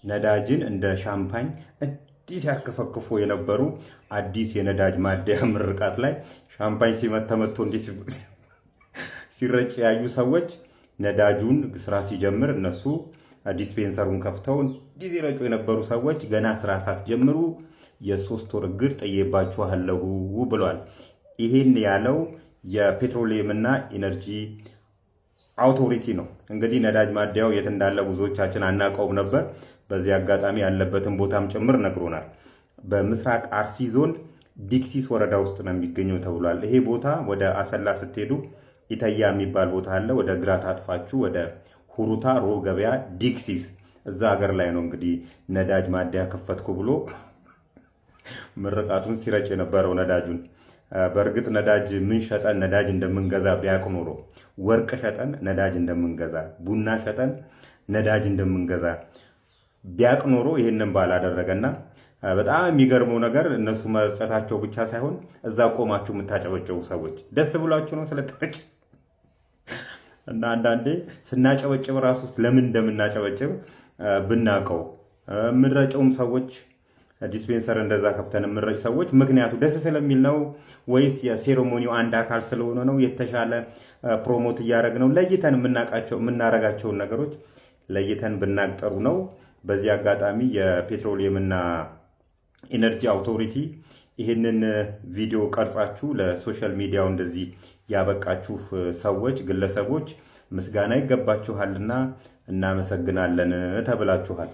ነዳጅን እንደ ሻምፓኝ እንዲህ ሲያርከፈክፉ የነበሩ አዲስ የነዳጅ ማደያ ምርቃት ላይ ሻምፓኝ ሲመተመቶ እንዲህ ሲረጭ ያዩ ሰዎች ነዳጁን ስራ ሲጀምር እነሱ dispenser ኡን ከፍተው እንዲህ ሲረጩ የነበሩ ሰዎች ገና ስራ ሳትጀምሩ የ3 ወር እግድ ጥዬባችኋለሁ ብሏል። ይሄን ያለው የፔትሮሊየምና ኢነርጂ authority ነው። እንግዲህ ነዳጅ ማደያው የት እንዳለ ብዙዎቻችን አናውቀውም ነበር። በዚህ አጋጣሚ ያለበትን ቦታም ጭምር ነግሮናል። በምስራቅ አርሲ ዞን ዲክሲስ ወረዳ ውስጥ ነው የሚገኘው ተብሏል። ይሄ ቦታ ወደ አሰላ ስትሄዱ ኢተያ የሚባል ቦታ አለ። ወደ ግራ ታጥፋችሁ ወደ ሁሩታ ሮብ ገበያ ዲክሲስ እዛ ሀገር ላይ ነው እንግዲህ ነዳጅ ማደያ ከፈትኩ ብሎ ምርቃቱን ሲረጭ የነበረው ነዳጁን። በእርግጥ ነዳጅ ምን ሸጠን ነዳጅ እንደምንገዛ ቢያቅ ኖሮ፣ ወርቅ ሸጠን ነዳጅ እንደምንገዛ፣ ቡና ሸጠን ነዳጅ እንደምንገዛ ቢያቅ ኖሮ ይህንን ባላደረገና በጣም የሚገርመው ነገር እነሱ መርጨታቸው ብቻ ሳይሆን እዛ ቆማችሁ የምታጨበጭቡ ሰዎች ደስ ብሏችሁ ነው ስለተረጨ። እና አንዳንዴ ስናጨበጭብ ራሱ ለምን እንደምናጨበጭብ ብናውቀው፣ የምንረጨውም ሰዎች፣ dispenser እንደዛ ከፍተን የምንረጭ ሰዎች ምክንያቱ ደስ ስለሚል ነው ወይስ የ ceremony ው አንድ አካል ስለሆነ ነው? የተሻለ promote እያደረግ ነው? ለይተን የምናውቃቸው የምናረጋቸውን ነገሮች ለይተን ብናቅ ጥሩ ነው። በዚህ አጋጣሚ የፔትሮሊየምና ኢነርጂ authority ይህንን ቪዲዮ ቀርጻችሁ ለ social media ው እንደዚህ ያበቃችሁ ሰዎች፣ ግለሰቦች ምስጋና ይገባችኋልና እናመሰግናለን ተብላችኋል።